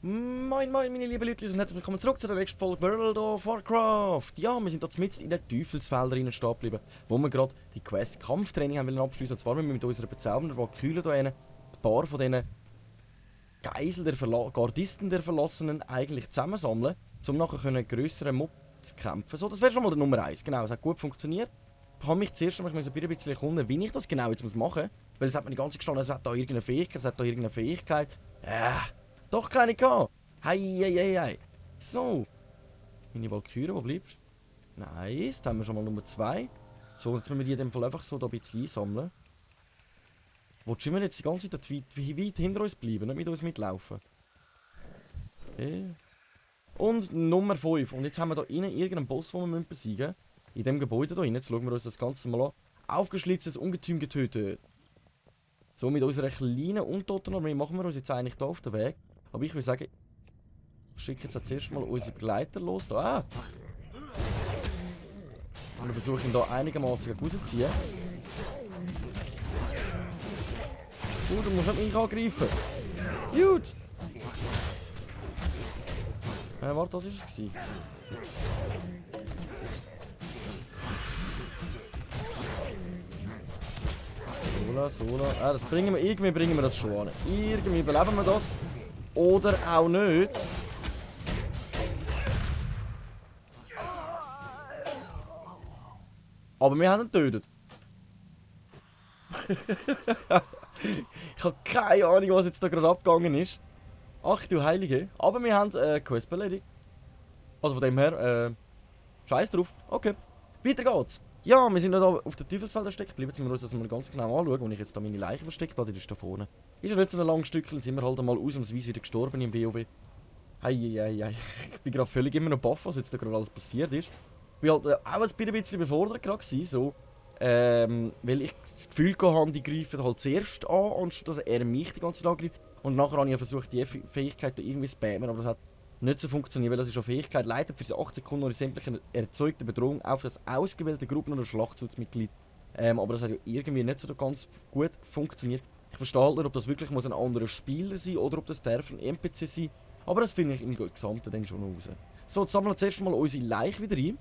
Moin moin meine lieben Leute und herzlich willkommen zurück zu der nächsten Folge World of Warcraft. Ja, wir sind hier mitten in den Teufelsfeldern stehen geblieben, wo wir gerade die Quest Kampftraining haben abschließen. Und zwar müssen wir mit unserer bezaubernden Valkyrie hier ein paar von diesen Geisel der Gardisten der Verlassenen eigentlich zusammensammeln, um nachher einen grösseren Mob zu kämpfen. So, das wäre schon mal der Nummer 1. Genau, es hat gut funktioniert. Ich habe mich zuerst einmal ein bisschen erkunden, wie ich das genau jetzt machen muss. Weil es hat mir die ganze Zeit gestanden, es hat da irgendeine Fähigkeit, doch keine gehabt. Hei. So. Meine Valkyrie, wo bleibst du? Nice, da haben wir schon mal Nummer 2. So, jetzt müssen wir die in dem Fall einfach so da ein bisschen einsammeln. Willst du immer jetzt die ganze Zeit weit hinter uns bleiben, nicht mit uns mitlaufen? Okay. Und Nummer 5. Und jetzt haben wir da innen irgendeinen Boss, den wir besiegen müssen. In dem Gebäude da innen. Jetzt schauen wir uns das Ganze mal an. Aufgeschlitztes Ungetüm getötet. So, mit unserer kleinen Untotenarmee machen wir uns jetzt eigentlich da auf den Weg. Aber ich würde sagen, ich schicke jetzt zuerst mal unsere Begleiter los. Da. Und wir versuchen ihn da einigermaßen rauszuziehen. Du musst nicht mich angreifen. Gut. Warte, das war es. Sola. Das irgendwie bringen wir das schon an. Irgendwie überleben wir das. Oder auch nicht. Aber wir haben ihn getötet. Ich habe keine Ahnung, was jetzt da gerade abgegangen ist. Ach du Heilige. Aber wir haben Quest beledigt. Also von dem her, scheiß drauf. Okay, weiter geht's. Ja, wir sind da auf der Teufelsfelder stecken geblieben. Jetzt müssen wir uns das mal ganz genau anschauen, wo ich jetzt da meine Leiche versteckt habe. Die ist da vorne. Ist ja nicht so ein langes Stückchen, sind wir halt einmal ausnahmsweise wieder gestorben im WoW. Hei. Ich bin gerade völlig immer noch baff, was jetzt da gerade alles passiert ist. Ich bin halt auch ein bisschen überfordert gerade so. Weil ich das Gefühl hatte, die greifen halt zuerst an, anstatt dass er mich die ganze Zeit angreift. Und nachher habe ich versucht, die Fähigkeit irgendwie zu spammen, aber das hat nicht so funktioniert, weil das ist eine Fähigkeit, leitet für diese 8 Sekunden oder sämtliche erzeugte Bedrohung auf das ausgewählte Gruppen- oder Schlachtschutzmitglied. Aber das hat ja irgendwie nicht so ganz gut funktioniert. Ich verstehe halt nicht, ob das wirklich ein anderer Spieler sein muss oder ob das darf ein NPC sein. Aber das finde ich im Gesamten dann schon raus. So, jetzt sammeln wir zuerst mal unsere Leiche wieder ein.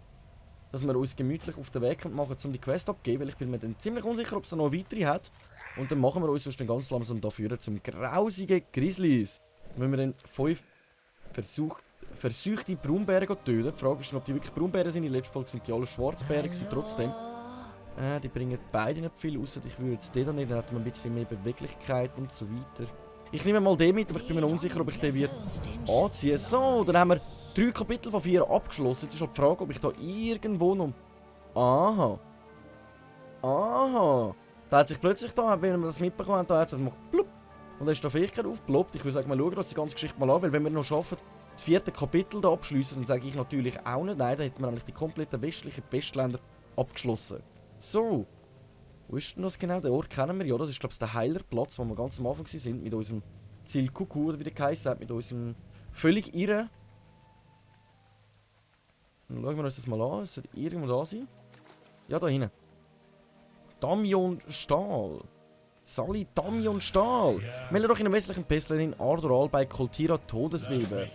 Dass wir uns gemütlich auf den Weg machen, um die Quest abzugeben, weil ich bin mir dann ziemlich unsicher, ob es da noch weitere hat. Und dann machen wir uns sonst ganz langsam dafür zum grausigen Grizzlies. Wenn wir dann 5 versuchte Braunbären töten. Die Frage ist, ob die wirklich Braunbären sind. In der letzten Folge sind die alle Schwarzbären trotzdem. Die bringen beide nicht viel raus. Ich würde jetzt den da nehmen, dann hat man ein bisschen mehr Beweglichkeit und so weiter. Ich nehme mal den mit, aber ich bin mir noch unsicher, ob ich den wird anziehen. So, dann haben wir 3 Kapitel von 4 abgeschlossen. Jetzt ist halt die Frage, ob ich da irgendwo noch... Aha. Da hat sich plötzlich da, wenn wir das mitbekommen haben, da hat es gemacht, plupp. Und dann ist da Fähigkeit aufgeploppt. Ich würde sagen, mal schauen uns die ganze Geschichte mal an, weil wenn wir noch schaffen, das 4. Kapitel da abschließen, dann sage ich natürlich auch nicht nein. Dann hätten wir nämlich die kompletten westlichen Bestländer abgeschlossen. So. Wo ist denn das genau? Den Ort kennen wir ja. Das ist, glaube ich, der Heilerplatz, wo wir ganz am Anfang waren, mit unserem Zielkuku, oder wie der geheißen hat, mit unserem völlig irren. Dann schauen wir uns das mal an. Es sollte irgendwo da sein. Ja, da hinten. Damion Stahl. Sally Damion Stahl. Melde doch in einem westlichen Pässchen in Ardoral bei Koltira Todesweber.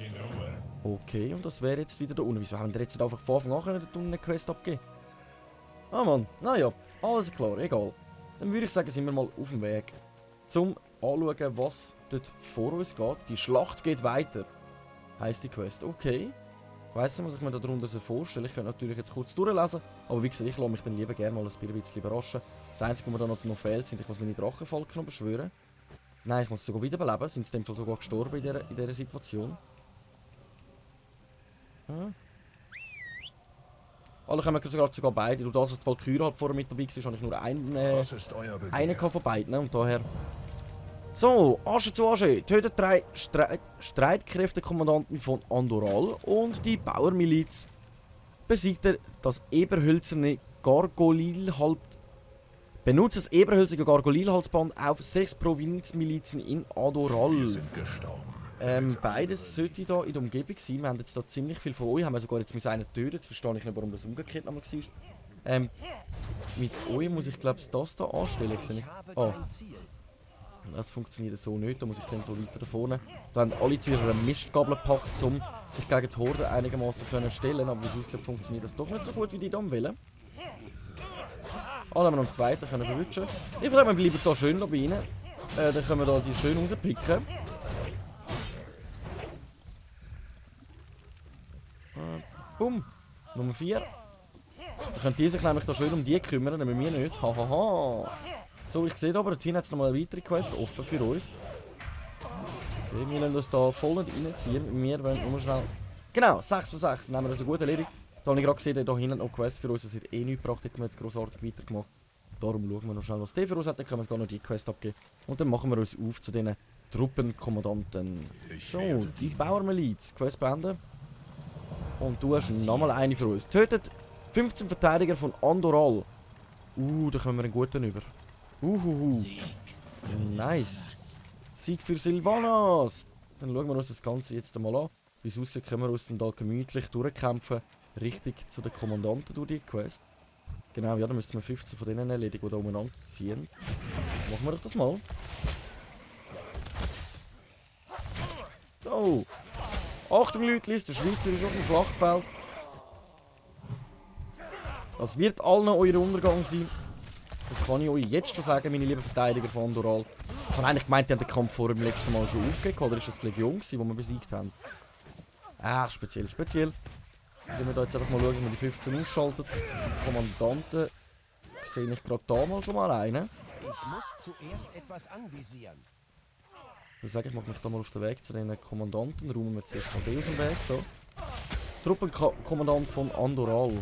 Okay, und das wäre jetzt wieder da unten. Wieso haben wir jetzt einfach von Anfang an eine Quest abgegeben? Ah Mann, naja, alles klar, egal. Dann würde ich sagen, sind wir mal auf dem Weg. Zum anschauen, was dort vor uns geht. Die Schlacht geht weiter. Heisst die Quest. Okay. Ich weiss nicht, was ich mir darunter vorstelle. Ich könnte natürlich jetzt kurz durchlesen. Aber wie gesagt, ich lasse mich dann lieber gerne mal ein bisschen überraschen. Das Einzige, was mir da noch fehlt, sind, ich muss meine Drachenfalken noch beschwören. Nein, ich muss sogar wiederbeleben. Sind sie in dem Fall sogar gestorben in dieser Situation. Ja. Alle kommen sogar beide. Durch das, dass die Valkyrie halt vorher mit dabei war, habe ich nur einen von beiden. Und daher... So, Asche zu Asche. Tötet 3 Streitkräftekommandanten von Andoral und die Bauermiliz besiegt das eberhölzerne benutzt das eberhölzige Gargolilhalsband auf 6 Provinzmilizen in Adoral. Beides sollte hier in der Umgebung sein. Wir haben jetzt da ziemlich viel von euch. Haben wir sogar jetzt mit einer töten. Jetzt verstehe ich nicht, warum das umgekehrt nochmal war. Mit euch muss ich glaube ich das hier anstellen. Oh. Das funktioniert so nicht. Da muss ich dann so weiter da vorne. Da haben alle zu ihrer Mistgabel gepackt, um sich gegen die Horde einigermaßen zu stellen. Aber wie es aussieht, funktioniert das doch nicht so gut, wie die da wollen. Ah, dann haben wir noch einen zweiten können verwischen. Ich würde sagen, wir bleiben hier schön bei ihnen. Dann können wir da die schön rauspicken. Bumm. Nummer 4. Dann können die sich nämlich da schön um die kümmern, nämlich wir nicht. Hahaha. So, ich sehe aber, der Team hat noch mal eine weitere Quest offen für uns. Okay, wir lassen das da voll reinziehen. Wir wollen nur schnell... Genau, 6 von 6. Nehmen wir das gut erledigt. Da habe ich gerade gesehen, da hinten noch eine Quest für uns. Das hat eh nichts gebracht, hätten wir jetzt grossartig weitergemacht. Darum schauen wir noch schnell, was der für uns hat. Dann können wir gar noch die Quest abgeben. Und dann machen wir uns auf zu diesen Truppenkommandanten. So, die Bauermiliz. Quest beenden. Und du hast nochmal eine für uns. Tötet 15 Verteidiger von Andoral. Da kommen wir einen guten über. Nice. Sieg für Sylvanas. Dann schauen wir uns das Ganze jetzt einmal an. Wie es aussieht, können wir uns dann da gemütlich durchkämpfen. Richtig zu den Kommandanten durch die Quest. Genau, ja, dann müssen wir 15 von denen erledigen, die da umeinander ziehen. Machen wir doch das mal. So. Achtung Leute, der Schweizer ist auf dem Schlachtfeld. Das wird allen euer Untergang sein. Das kann ich euch jetzt schon sagen, meine lieben Verteidiger von Andoral. Ich habe eigentlich gemeint, die haben den Kampf vor dem letzten Mal schon aufgegeben. Oder ist das die Legion, die wir besiegt haben? Speziell. Wenn wir da jetzt einfach mal schauen, wie wir die 15 ausschalten. Kommandanten sehe ich gerade da mal schon mal einen. Ich muss zuerst etwas anvisieren. Ich sage, ich mache mich da mal auf den Weg zu den Kommandanten. Räumen wir zuerst mal den aus dem Weg. Da. Truppenkommandant von Andoral.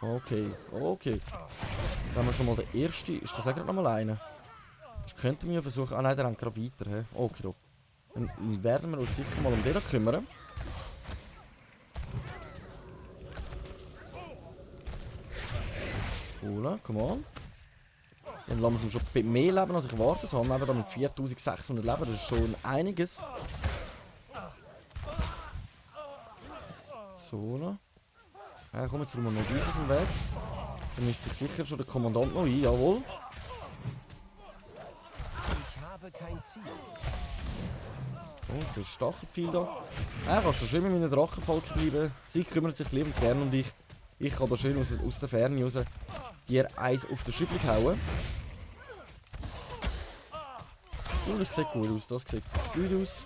Okay. Dann haben wir schon mal den ersten. Ist das auch gerade noch mal einer? Das könnten wir ja versuchen. Ah nein, der rennt gerade weiter. He? Okay. Dann werden wir uns sicher mal um den kümmern. Cool, come on. Dann lassen wir schon mehr Leben, als ich erwartet habe. Wir haben mit 4600 Leben, das ist schon einiges. So. Komm, jetzt räumen wir noch weiter aus dem Weg. Dann müsste sich sicher schon der Kommandant noch ein, jawohl. Ich habe kein Ziel. Oh, der Stachelpfeil da. Kannst du schön mit meinen Drachenvolk bleiben. Sie kümmert sich liebend gerne um dich. Ich kann da schön aus der Ferne raus dir eins auf den Schüppel hauen. Das sieht gut aus, das sieht gut aus.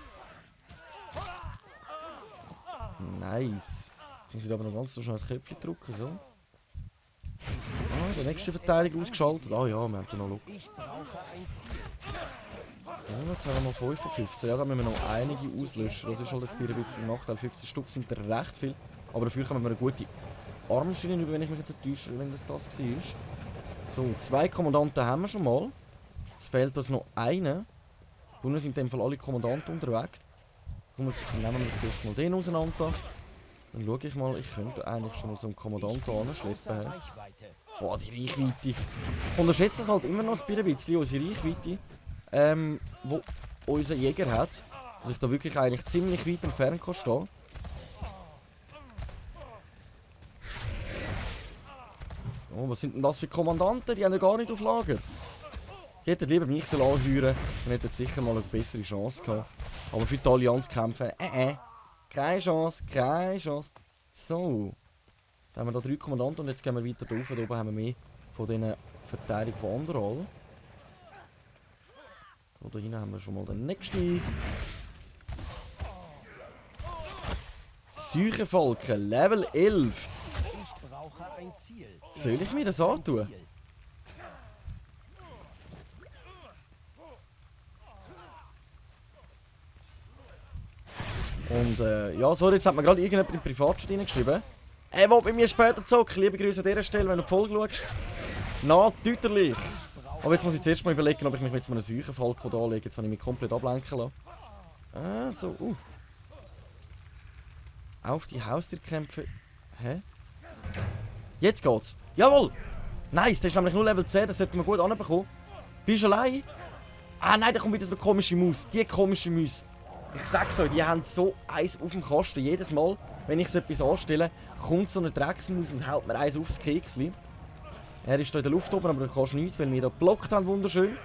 Nice. Jetzt muss ich aber noch ganz so schnell das Köpfchen drücken, so. Der nächste Verteidigung ausgeschaltet. Ja, wir haben den noch Look. Ich brauche ein Ziel. Jetzt haben wir noch 5 von 15. Ja, da müssen wir noch einige auslöschen. Das ist halt jetzt ein bisschen ein Nachteil. 15 Stück sind recht viel. Aber dafür können wir eine gute Armschiene über, wenn ich mich jetzt enttäusche, wenn das war. So, 2 Kommandanten haben wir schon mal. Es fehlt uns noch einer. Unten sind in dem Fall alle Kommandanten unterwegs. Dann nehmen wir zuerst mal den auseinander. Dann schaue ich mal, ich könnte eigentlich schon mal so einen Kommandanten anschleppen. Boah, die Reichweite. Ich unterschätze das halt immer noch ein bisschen, unsere Reichweite, wo unser Jäger hat. Dass ich da wirklich eigentlich ziemlich weit entfernt kann stehen. Oh, was sind denn das für Kommandanten? Die haben ja gar nicht auf Lager. Ich hätte lieber mich so anheuern, dann hätte ich sicher mal eine bessere Chance gehabt. Aber für die Allianz kämpfen, keine Chance. So. Dann haben wir hier 3 Kommandanten und jetzt gehen wir weiter rauf. Da oben haben wir mehr von diesen Verteidigungen von Andoral. So, da hinten haben wir schon mal den nächsten. Seuchenvolken, Level 11. Ich brauche ein Ziel. Soll ich mir das antun? Und ja, so, jetzt hat mir gerade irgendjemand im Privatchat reingeschrieben. Er will mit mir später zocken. Liebe Grüße an dieser Stelle, wenn du die Folge schaust. Natürlich. Aber jetzt muss ich zuerst mal überlegen, ob ich mich mit so einem Seuchenvolk anlege. Jetzt habe ich mich komplett ablenken lassen. So, Auf die Haustierkämpfe. Hä? Jetzt geht's. Jawohl! Nice, der ist nämlich nur Level 10, das sollten wir gut anbekommen. Bist du allein? Ah nein, da kommt wieder so eine komische Maus. Die komische Maus. Ich sag's euch, die haben so eins auf dem Kasten. Jedes Mal, wenn ich so etwas anstelle, kommt so eine Drecksmaus und haut mir eins aufs Keksli. Er ist da in der Luft oben, aber da kannst du nichts, weil wir da geblockt haben, wunderschön.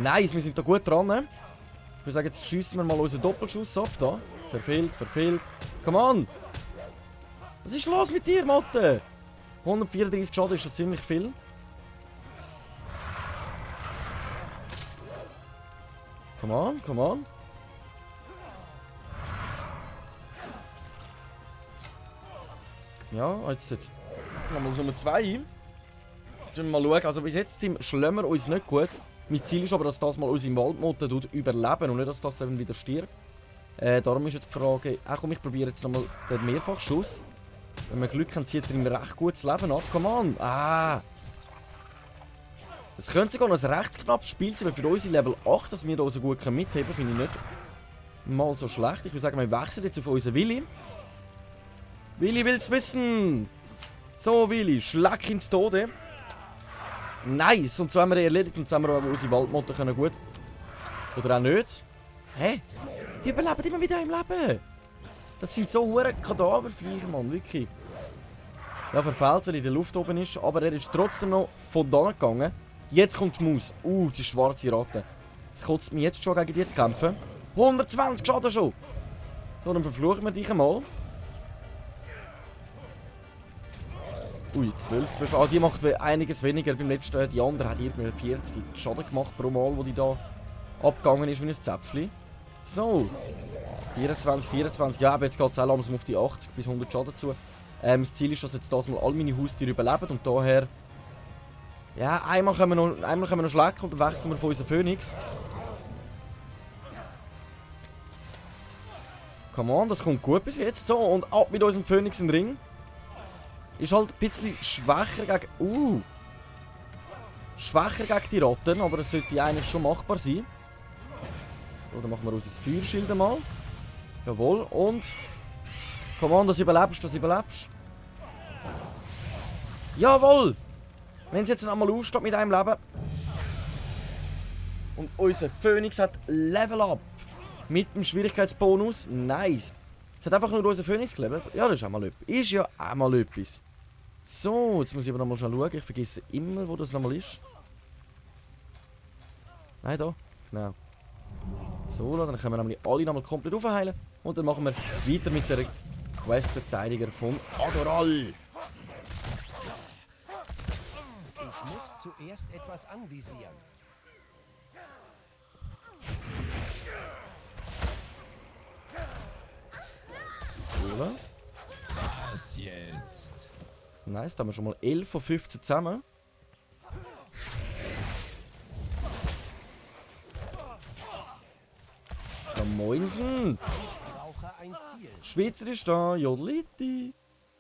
Nice, wir sind da gut dran. Ne? Ich würde sagen, jetzt schiessen wir mal unseren Doppelschuss ab da. Verfehlt, verfehlt. Come on! Was ist los mit dir, Motte? 134 Schaden ist schon ziemlich viel. Come on, come on. Ja, jetzt nochmal Nummer 2. Jetzt müssen wir mal schauen. Also bis jetzt schlagen wir uns nicht gut. Mein Ziel ist aber, dass das mal unsere Waldmotte überleben und nicht, dass das dann wieder stirbt. Darum ist jetzt die Frage... Ach komm, ich probiere jetzt nochmal den Mehrfachschuss. Wenn wir Glück haben, zieht er ihm recht gutes Leben ab. Come on! Ah! Es könnte sogar noch ein recht knappes Spiel sein, weil für unsere Level 8, dass wir da so gut mitheben können, finde ich nicht mal so schlecht. Ich würde sagen, wir wechseln jetzt auf unseren Willi. Willi will's wissen! So, Willi, schlag ins Tode. Nice! Und so haben wir ihn erledigt und so haben wir auch unsere Waldmotte können gut. Oder auch nicht. Hä? Die überleben immer wieder im Leben! Das sind so hure Kadaverviecher, Mann, wirklich. Ja, verfehlt, weil er in der Luft oben ist, aber er ist trotzdem noch von da gegangen. Jetzt kommt die Maus. Die schwarze Ratte. Es kotzt mich jetzt schon, gegen die zu kämpfen. 120 Schaden schon! So, dann verfluchen wir dich einmal. Ui, 12. Ah, die macht einiges weniger beim letzten. Die andere hat irgendwie 40 Schaden gemacht pro Mal, wo die da abgegangen ist wie ein Zäpfchen. So. 24. Ja, aber jetzt geht es auch langsam auf die 80 bis 100 Schaden zu. Mein Ziel ist, dass jetzt das mal all meine Haustiere überleben und daher... Ja, einmal können wir noch schlecken und dann wechseln wir von unserem Phönix. Come on, das kommt gut bis jetzt. So, und ab mit unserem Phönix in den Ring. Ist halt ein bisschen schwächer gegen... Schwächer gegen die Ratten, aber es sollte eigentlich schon machbar sein. So, dann machen wir unser Feuerschild mal. Jawohl, und... Come on, das überlebst, das überlebst. Jawohl! Wenn es jetzt einmal aussteht mit einem Leben. Und unser Phönix hat Level Up. Mit dem Schwierigkeitsbonus. Nice. Es hat einfach nur unser Phönix gelebt. Ja, das ist auch mal etwas. Ist ja auch mal etwas. So, jetzt muss ich aber nochmal schauen. Ich vergesse immer, wo das nochmal ist. Nein, da. Genau. So, dann können wir nämlich alle nochmal komplett aufheilen. Und dann machen wir weiter mit der Quest-Verteidiger von Adoral. Ich muss zuerst etwas anvisieren. Oder? Was jetzt? Nice, da haben wir schon mal 11 von 15 zusammen. Ja, moinsen! Ich brauche ein Ziel. Schweizer ist da, Jodliti.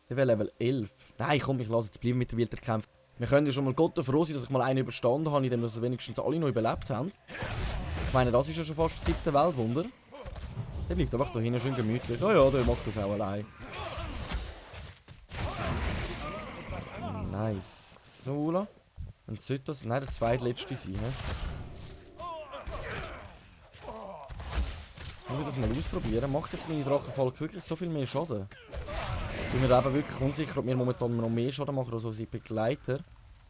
Der wäre Level 11. Nein, komm, ich lasse jetzt bleiben mit den Wilderkämpfen. Wir können ja schon mal Gott froh sein, dass ich mal einen überstanden habe, indem dass wenigstens alle noch überlebt haben. Ich meine, das ist ja schon fast das 7. Weltwunder. Der bleibt einfach da hinten schön gemütlich. Oh ja, der macht das auch allein. Nice. So, dann sollte das... Nein, der zweitletzte sein, ne? Ich will das mal ausprobieren. Macht jetzt meine Drachenfalke wirklich so viel mehr Schaden? Ich bin mir eben wirklich unsicher, ob wir momentan noch mehr Schaden machen als unsere Begleiter.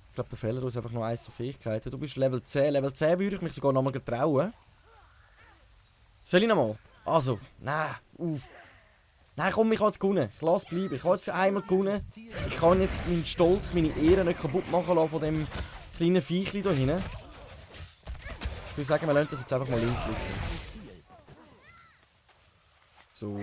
Ich glaube, da fehlen uns einfach noch 1 so Fähigkeiten. Du bist Level 10. Level 10 würde ich mich sogar noch mal getrauen. Soll ich noch mal? Also, nein. Nein, komm, ich kann jetzt gewinnen. Ich lasse bleiben. Ich kann jetzt einmal gewinnen. Ich kann jetzt meinen Stolz, meine Ehre nicht kaputt machen lassen von dem kleinen Viechli da hinten. Ich würde sagen, wir lassen das jetzt einfach mal links liegen. So.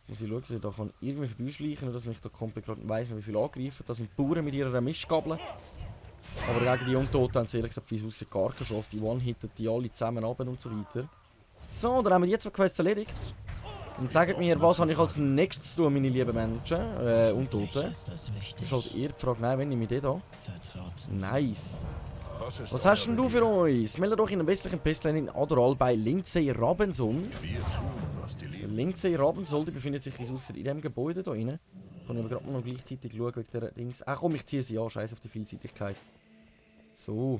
Muss ich schauen, dass ich da irgendwie vorbeischleichen kann, dass mich da komplett gerade weiss, wie viel angreifen. Das sind Bauern mit ihrer Mistgabel. Aber gegen die Untoten haben sie ehrlich gesagt, wie es aussieht, gar keine Chance. Die One-Hitten die alle zusammen runter und so weiter. So, dann haben wir jetzt zwei Quests erledigt. Und sagt mir, was habe ich als nächstes zu tun, meine lieben Menschen? Untoten. Das ist halt eher die Frage, nein, wenn nehme ich den da? Nice. Was hast denn du für uns? Melde doch in einem westlichen Pestland in Adoral bei Lindsay Robinson. Lindsay Robinson, die befindet sich, wie es aussieht, in diesem Gebäude da rein. Kann ich aber gerade noch gleichzeitig schauen wegen der Dings. Ah komm, ich ziehe sie an. Scheiß auf die Vielseitigkeit. So.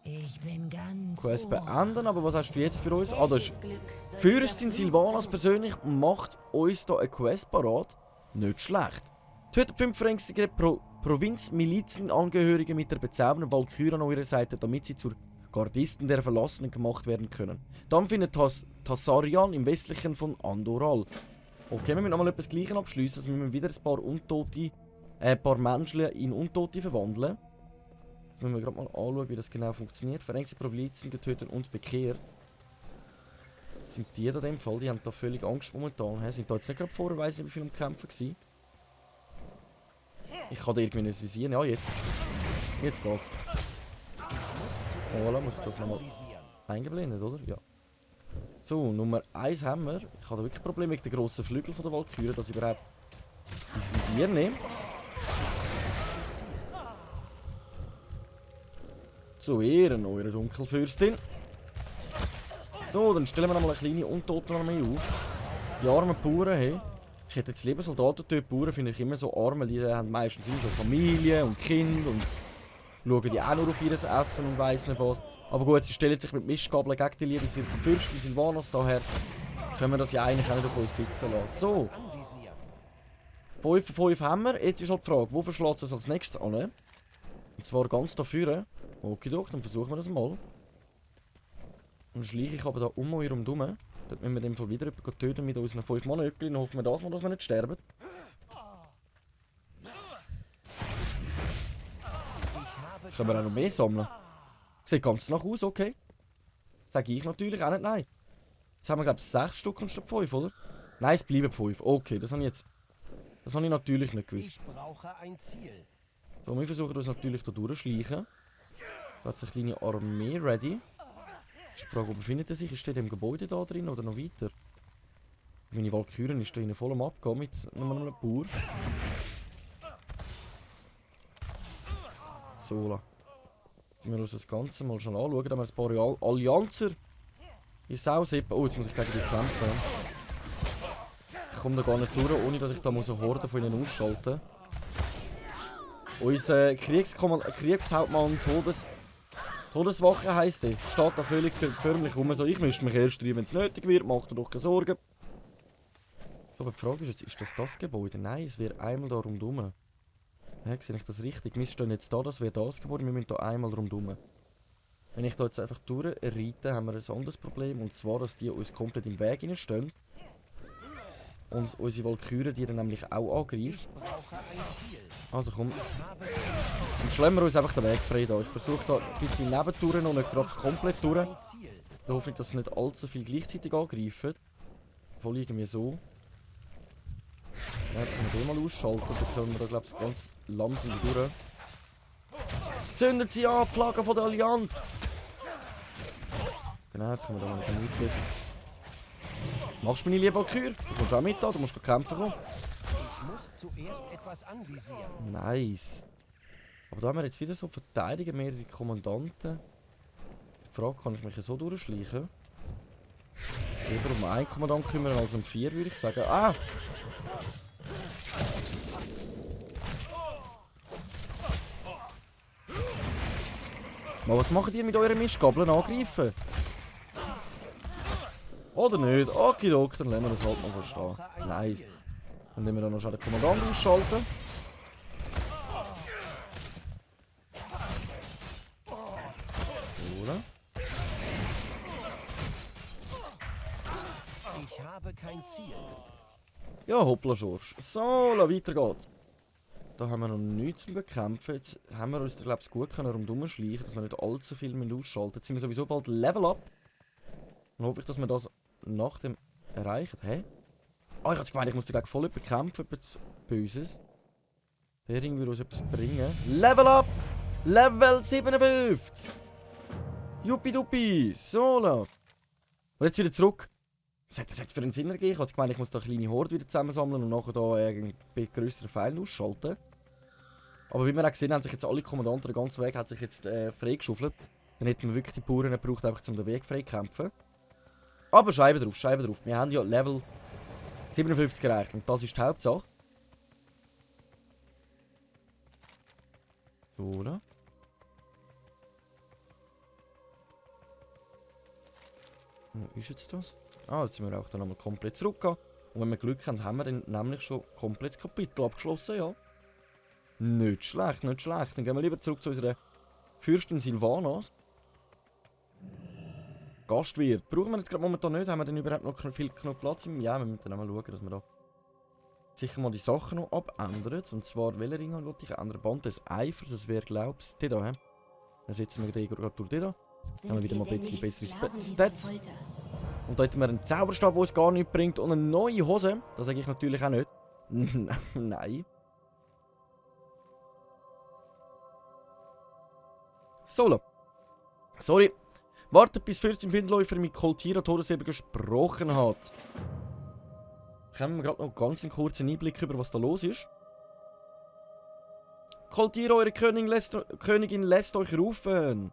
Ich bin ganz Quest ohr. beenden, aber was hast du jetzt für uns? Ah, das ist Fürstin Sylvanas persönlich macht uns hier eine Quest parat. Nicht schlecht. Tötet 5 rängste Provinzmilizenangehörige mit der bezaubernden Walküre an eurer Seite, damit sie zur Gardisten der Verlassenen gemacht werden können. Dann findet Tassarian im westlichen von Andoral. Okay, wir müssen nochmal etwas Gleiches abschließen. Also wir müssen wieder ein paar Menschen in Untote verwandeln. Jetzt müssen wir gerade mal anschauen, wie das genau funktioniert. Verengste Provinzen getötet und bekehrt. Sind die da in dem Fall? Die haben da völlig Angst momentan. Sind da jetzt nicht gerade vorher, weiss ich, wie viele am Kämpfen waren? Ich kann da irgendwie nicht visieren. Ja, jetzt. Jetzt geht's. Voilà, muss ich das nochmal eingeblendet, oder? Ja. So, Nummer 1 haben wir. Ich habe da wirklich Probleme mit den grossen Flügeln von der Walküre, dass ich überhaupt ins Visier nehme. Zu Ehren eurer Dunkelfürstin. So, dann stellen wir nochmal eine kleine Untotenarmee auf. Die armen Bauern, hey. Ich hätte jetzt lieber Soldaten töten. Bauern finde ich immer so arm, die haben meistens immer so Familie und Kind und schauen die auch nur auf ihr Essen und weiss nicht was. Aber gut, sie stellen sich mit Mistgabeln gegen die lieben Fürstin Sylvanas daher. Können wir das ja eigentlich auch nicht auf uns sitzen lassen. So. 5 von 5 haben wir. Jetzt ist halt die Frage, wo verschlägt es als nächstes an? Und zwar ganz da vorne. Okidok, dann versuchen wir das mal. Dann schleiche ich aber da um euch herum. Dort müssen wir in dem Fall wieder jemanden töten mit unseren 5 Mann-Öckchen. Dann hoffen wir das mal, dass wir nicht sterben. Können wir auch noch mehr sammeln? Sieht ganz nach aus, okay. Sage ich natürlich auch nicht nein. Jetzt haben wir glaube ich 6 Stück anstatt 5, oder? Nein, es bleiben 5. Okay, das habe ich jetzt. Das habe ich natürlich nicht gewusst. Ich brauche ein Ziel. So, wir versuchen uns natürlich hier durchzuschleichen. Da hat sich eine kleine Armee ready. Ist die Frage, wo befindet er sich? Ist der in dem Gebäude da drin oder noch weiter? Meine Walküren ist da in vollem Abgehen mit einem Bauer. So, la. Wenn wir uns das Ganze mal schon anschauen, da haben wir ein paar Allianzer. In Sausippen. Oh, jetzt muss ich gegen die kämpfen. Ich komme da gar nicht durch, ohne dass ich da eine Horde von ihnen ausschalten muss. Unser Kriegshauptmann Todeswache heisst der. Steht da völlig förmlich rum. So, ich mische mich erst rein, wenn es nötig wird. Macht dir doch keine Sorgen. So, aber die Frage ist jetzt, ist das Gebäude? Nein, es wäre einmal da rundherum. Ja, sehe ich das richtig? Wir stehen jetzt da, das wäre das Gebäude. Wir müssen da einmal rundherum. Wenn ich da jetzt einfach durchreite, haben wir ein anderes Problem. Und zwar, dass die uns komplett im Weg stehen. Und unsere Walküre die dann nämlich auch angreift. Also komm. Dann schlagen wir uns einfach den Weg frei da. Ich versuche da ein bisschen nebendurch und nicht gerade komplett durch. Da hoffe ich, dass sie nicht allzu viel gleichzeitig angreifen. Voll irgendwie so. Ja, jetzt können wir den mal ausschalten. Dann können wir da glaube ich ganz langsam durch. Zündet sie an, Flagge von der Allianz! Genau, jetzt können wir da mal mit dem Mitglied. Machst du meine liebe Walküre? Du kommst auch mit da, du musst kämpfen kommen. Ich muss zuerst etwas anvisieren. Nice. Aber da haben wir jetzt wieder so Verteidiger, mehrere Kommandanten. Die Frage, kann ich mich so durchschleichen? Lieber um einen Kommandant kümmern als um 4, würde ich sagen. Ah! Mal, was macht ihr mit euren Mistgabeln angreifen? Oder nicht? Okidok, dann lassen wir das halt mal verstehen. Nice. Dann nehmen wir dann noch schnell den Kommandant ausschalten. Oder? Ich habe kein Ziel. Ja, hoppla Schorsch. So, weiter geht's. Da haben wir noch nichts zum Bekämpfen. Jetzt haben wir uns, glaube ich, gut rundherum schleichen, dass wir nicht allzu viel ausschalten. Jetzt sind wir sowieso bald Level Up. Dann hoffe ich, dass wir das nach dem erreichen. Hä? Ah, ich hatte gemeint, ich muss dagegen voll bekämpfen, etwas Böses. Der Ring würde uns etwas bringen. Level Up! Level 57! Juppie-duppi! So, la. Und jetzt wieder zurück. Was hat das jetzt für einen Sinn ergeben? Ich hatte gemeint, ich muss da eine kleine Horde wieder zusammensammeln und nachher da einen grösseren Pfeil ausschalten. Aber wie wir auch gesehen haben, sich jetzt alle Kommandanten, der ganze Weg hat sich jetzt freigeschaufelt. Dann hätten wir wirklich die Bauern gebraucht, einfach um den Weg frei zu kämpfen. Aber Scheibe drauf, Scheibe drauf. Wir haben ja Level 57 erreicht. Und das ist die Hauptsache. So, oder? Wo ist jetzt das? Ah, jetzt sind wir auch dann nochmal komplett zurückgegangen. Und wenn wir Glück haben, haben wir dann nämlich schon komplett das Kapitel abgeschlossen, ja. Nicht schlecht, nicht schlecht. Dann gehen wir lieber zurück zu unserer Fürstin Sylvanas. Gastwirt. Brauchen wir jetzt gerade momentan nicht. Haben wir denn überhaupt noch viel genug Platz? Ja, wir müssen dann auch mal schauen, dass wir da sicher mal die Sachen noch abändern. Und zwar, welche Ringe wollte ich ändern? Band des Eifers, das wäre, glaubst du, da, hä? Dann setzen wir den gerade durch den da. Dann haben wir wieder mal ein bisschen bessere Stats. Und da hätten wir einen Zauberstab, der uns gar nichts bringt. Und eine neue Hose. Das sage ich natürlich auch nicht. Nein. Solo. Sorry. Wartet, bis Fürstin Windläufer mit Koltira Todesweber gesprochen hat. Haben wir gerade noch ganz einen kurzen Einblick über, was da los ist. Koltira, eure Königin lässt euch rufen.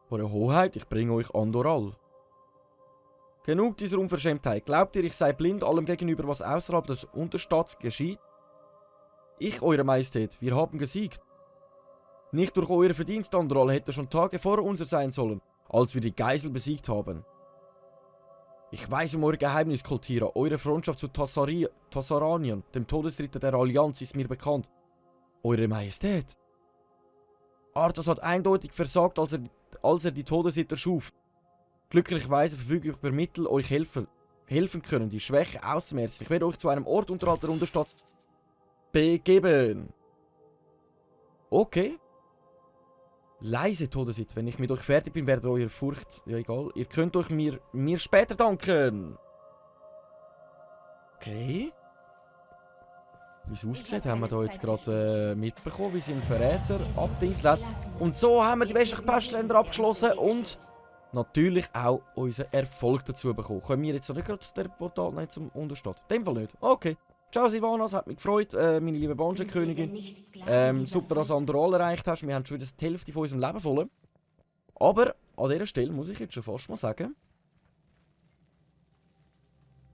Eure Hoheit, ich bringe euch Andoral. Genug dieser Unverschämtheit. Glaubt ihr, ich sei blind allem gegenüber, was außerhalb des Unterstaats geschieht? Ich, eure Majestät, wir haben gesiegt. Nicht durch euer Verdienst, Andoral, hätte schon Tage vor unser sein sollen, als wir die Geisel besiegt haben. Ich weiß um euer Geheimnis, Koltira. Eure Freundschaft zu Tassaranien, dem Todesritter der Allianz, ist mir bekannt. Eure Majestät. Arthas hat eindeutig versagt, als er die Todesritter schuf. Glücklicherweise verfüge ich über Mittel, euch helfen können, die Schwäche auszumerzen. Ich werde euch zu einem Ort unterhalb der Unterstadt begeben. Okay. Leise, Todesritter. Wenn ich mit euch fertig bin, werdet eure Furcht... Ja, egal. Ihr könnt euch mir später danken. Okay. Wie es aussieht, haben wir da jetzt gerade mitbekommen, wie sie einen Verräter abdingselt. Und so haben wir die westlichen Pestländer abgeschlossen und natürlich auch unseren Erfolg dazu bekommen. Können wir jetzt noch nicht gerade aus der Portal nicht zum Unterstadt? In dem Fall nicht. Okay. Ciao Sylvanas, hat mich gefreut, meine liebe Banschenkönigin. Super, dass du Andoral erreicht hast. Wir haben schon wieder die Hälfte von unserem Leben voll. Aber an dieser Stelle muss ich jetzt schon fast mal sagen.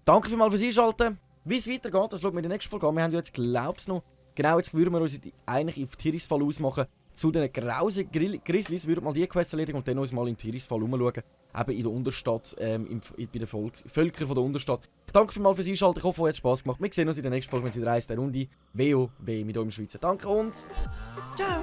Danke vielmals fürs Einschalten. Wie es weitergeht, das schauen wir in der nächsten Folge an. Wir haben ja jetzt, glaub's noch, genau jetzt würden wir uns eigentlich auf Tirisfall ausmachen. Zu den grausigen Grizzlies würden wir mal die Quest erledigen und dann uns mal in Tirisfall umschauen. Eben in der Unterstadt, bei den Völkern von der Unterstadt. Ich danke vielmals fürs Einschalten. Ich hoffe, es hat Spass gemacht. Wir sehen uns in der nächsten Folge, wenn es wieder heisst, der Runde WoW mit eurem Schweizer. Danke und ciao!